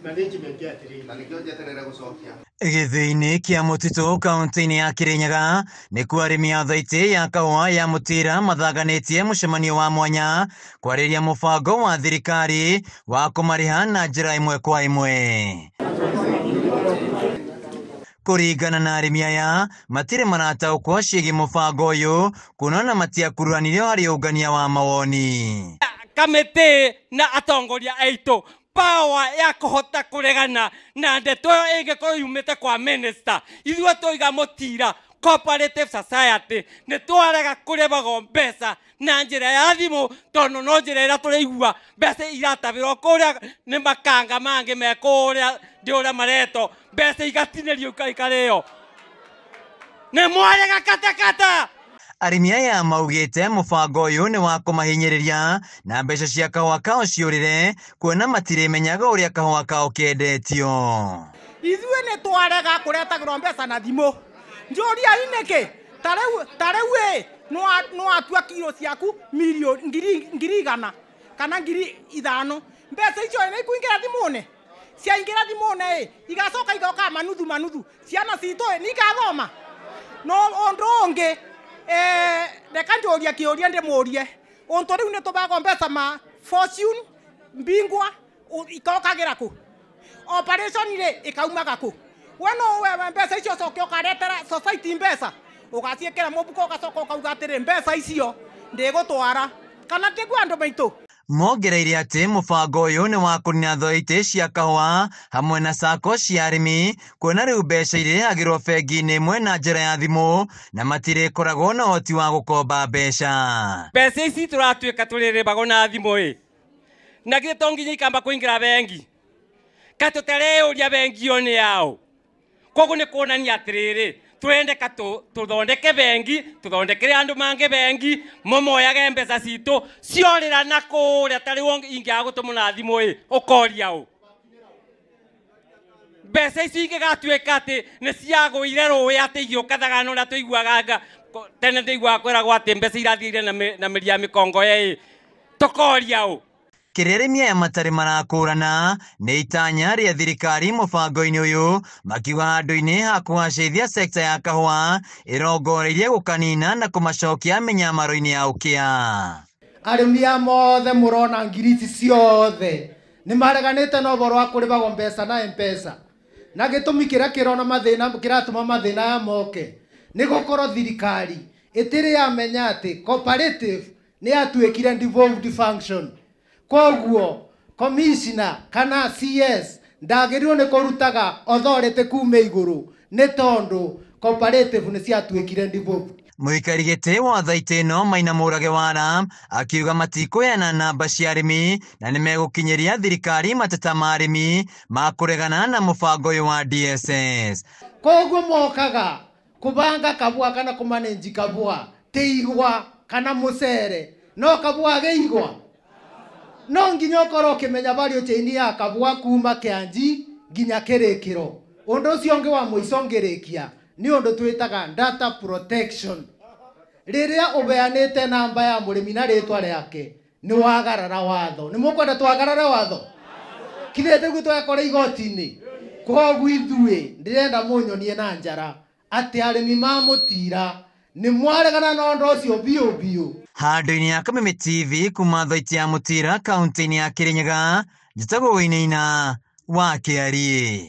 Management ya trade. Na nĩkĩo njeterere gũcokia. Gĩthĩi-inĩ kĩa mũtitũ kaunti-inĩ ya Kirinyaga nĩkuo arĩmi a thaitĩ ya kahũa ya Mũtira mathanganĩtie mũcemanio wa mwanya kwarĩrĩria mũbango wa thirikari wa kũmarĩha na njĩra ĩmwe kwa ĩmwe. Kũringana na arĩmi aya matirĩ marataũkwo ciĩgiĩ mũbango ũyũ kuona matiakuruhanirio harĩ ũngania wa mawoni. Kamĩtĩ na atongoria aitũ power ya kũhota kũregana na ndeto ĩyo ĩngĩkorwo yumĩte kwa minister. Ithuĩ tũiga Mũtira Cooperative Society nĩ twarega kũrĩhagwo mbeca na njĩra ya thimũ tondũ no njĩra ĩrĩa tũraigua mbeca iratabĩrwo kũrĩa nĩ makanga mangĩ me kũrĩa ndĩ ũrĩa maretwo mbeca igatinĩrio ikarĩo. Nĩ mwarega katakata. Arĩmi aya maugĩte mũbango ũyũ nĩ wa kũmahinyĩrĩria na mbeca cia kahũa kao ciũrĩre kuona matirĩmenyaga ũrĩa kahũa kao kendetio. Ithuĩ nĩ twarega kũretagĩrwo mbeca na thimũ. Njũriai nĩkĩ? Ta rĩu ĩ, no watua kiro ciaku mirioni 100,000 kana 5,000. Mbeca icio nĩ ikuingĩra thimũ-inĩ. Ciaingĩra thimũ-inĩ ĩ, igacoka igoka manuthu manuthu. Ciana citũ ĩ, nĩ ikathoma. No ũndũ ũngĩ, reka njũrie kĩũria ndĩmũrie. Ũndũ rĩu nĩ tũbagwo mbeca ma Fortune, Mbingwa, ikokagĩra kũ? Operation rĩ, ĩkaumaga kũ? We no wewe mbeca icio ũcoke ũkaretera society mbeca, ũgaciĩkĩra mũbuko ũgacoka ũkauga atĩrĩ mbeca icio ndĩgũtwara. Kana tiguo andũ maitũ? Mongereire atĩ mũbango ũyũ nĩ wa kũnina thwaitĩ cia kahũa hamwe na sacco cia arĩmi kuona rĩu mbeca irĩhagĩrwo bengi-inĩ ĩmwe na njĩra ya thimũ na matirĩkoragwo na ũhoti wa gũkomba mbeca. Mbeca ici tũratuĩka tũrĩrĩbagwo na thimũ ĩ, na githĩ to nginya ikamba kũingĩra bengi? Ka tũtareyũria bengi ĩyo nĩ yaũ? Koguo nĩ kuonania atĩrĩrĩ, twendeka tũthondeke bengi, tũthondekere andũ mangĩ bengi, momoyage mbeca citũ ciorĩra na kũrĩa. Ta rĩu ingĩaga gũtũmwo na thimũ ĩ, ũkoria ũ? Mbeca ici ingĩgatuĩka atĩ nĩ ciagũire rũĩ atĩ igĩũka thagana ũrĩa tũiguaga anga, tene tũiguaga kwĩragwo atĩ mbeca irathiĩre na mĩri ya mĩkongo ĩ, tũkoria ũ? Kĩrĩa arĩmi aya matarĩ marakũrana nĩ itanya rĩa thirikari mũbango-inĩ ũyũ, makiuga handũ-inĩ ha kũgacĩrithia sekta ya kahũa ĩrongoreirie gũkanina na kũmacokia mĩnyamaro-inĩ ya ũkĩa. Arĩmi aya mothe mũrona ngiri ici ciothe nĩ mareganĩte na ũhoro wa kũrĩhagwo mbeca na M-Pesa, na gĩtũmi kĩrĩa kĩrona mathĩna, kĩratũma mathĩna aya moke nĩ gũkorwo thirikari ĩtĩrĩ yamenya atĩ cooperative nĩ yatuĩkire devolved function. Koguo commissioner kana CS ndagĩrĩirwo nĩ kũrutaga authority kuma igũrũ nĩ tondũ cooperative nĩ ciatuĩkire devolved. Mũikari gĩtĩ wa thaitĩ ĩno Maina Mũrage Wara akiuga matikũheana namba cia arĩmi na nĩmegũkinyĩria thirikari mateta ma arĩmi ma kũregana na mũbango ũyũ wa DSS. Koguo mokaga kũbanga kabua kana kũmanenji kabua ti igwa kana mũcere no kabua gĩ igwa. No nginya ũkorwo ũkĩmenya value chain ya kabua kuma kĩanji nginya kĩrĩkĩro. Ũndũ ũcio ũngĩ wa mũico ngĩrĩkia nĩ ũndũ twĩtaga data protection. Rĩrĩa ũbeanĩte namba ya mũrĩmi na rĩtwa rĩake nĩ wagarara watho. Nĩ mũkwenda twagarare watho? Kithĩ tiguo twekora igoti-inĩ? Koguo ithuĩ ndĩrenda mũnyonie na njara atĩ arĩmi ma Mũtira nĩ mwaregana na ũndũ ũcio biũ biũ. Handũ-inĩ ya Kameme TV kuma thaitĩ ya Mũtira kaunti-inĩ ya Kirinyaga, njĩtagwo Wainaina wa Kĩariĩ.